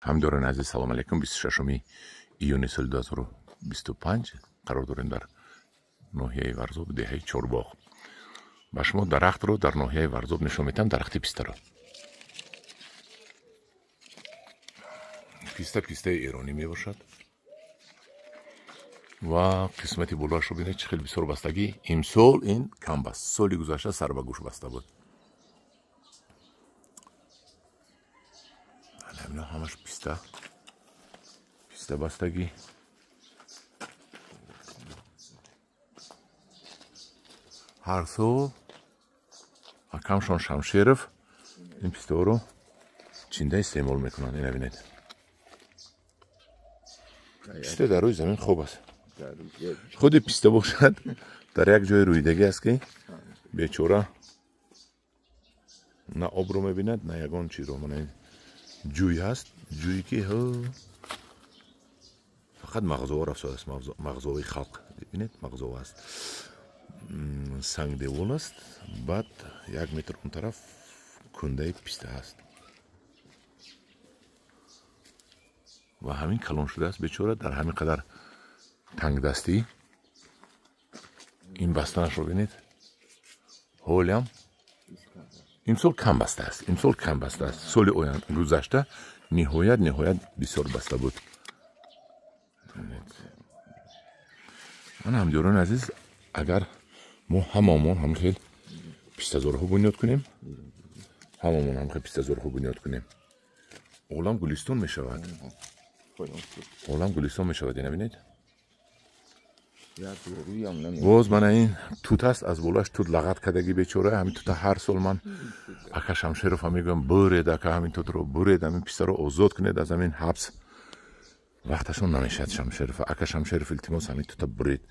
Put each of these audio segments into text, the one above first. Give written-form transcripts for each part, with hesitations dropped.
Ҳамдорони азиз, салом алейкум. 26 июни соли 2025 қарор дорем дар ноҳияи Варзоб, деҳаи Чорбоғ. Ба шумо дарахтро дар ноҳияи Варзоб нишон медиҳам, дарахти пистаро. Писта пистаи эронӣ мебошад ва қисмати болоашро бинед, чӣ хеле бисёр бастагӣ. Имсол ин кам баст, соли гузашта сар ба гӯш баста буд. Ҳамина ҳамаш писта, писта бастагӣ. Ҳар сол акамшон Шамшеров ин пистаҳоро чинда истеъмол мекунанд. Ина бинед, писта дар рӯи замин хоб аст. Худи писта бошад, дар як ҷои рӯидагӣ аст, ки бечора на обро мебинад, на ягон чизро. Мана ин ҷӯй ҳаст, ҷӯе ки фақат мағзоҳо рафтодааст, мағзоҳои халқ. Бинед, мағзоҳо аст, сангдевол аст, баъд як метр он тараф кундаи писта ҳаст ва ҳамин калон шудааст бечора дар ҳамин қадар тангдастӣ. Ин бастанашро бинед, ҳолиам имсол кам баста аст, имсол кам баста аст. Соли гузашта ниҳоят ниҳоят бисёр баста буд. Ман, ҳамдиёрони азиз, агар мо ҳамамон ҳамин хел пистазорҳо бунёд кунем, ҳамамон ҳамин хел пистазорҳо бунёд кунем, олам гулистон мешавад, олам гулистон мешавад. Ина бинед, боз мана ин тут аст, аз болоаш тут лағат кардагӣ бечора. Ҳамин тута ҳар сол ман ака Шамшерова мегӯям: буред, ака, ҳамин тутро буред, ҳамин пистаро озод кунед аз ҳамин ҳабс. Вақташон намешавад. Шамшеров, ака Шамшеров, илтимос, ҳамин тута буред,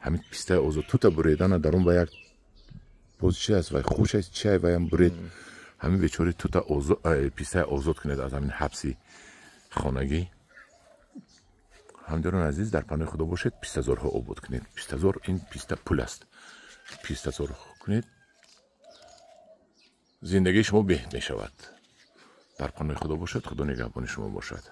ҳамин пистаи озод. Тута буредана дар он ба як боз чи аст, вай хуш аст, чи ваям буред, ҳамин бечори тута, пистаи озод кунед аз ҳамин ҳабси хонагӣ. Ҳамдиёрони азиз, дар паноҳи Худо бошед. Пистазорҳо обод кунед. Пистазор, ин писта пул аст. Пистазор кунед, зиндагии шумо беҳ мешавад. Дар паноҳи Худо бошед, Худо нигаҳбони шумо бошад.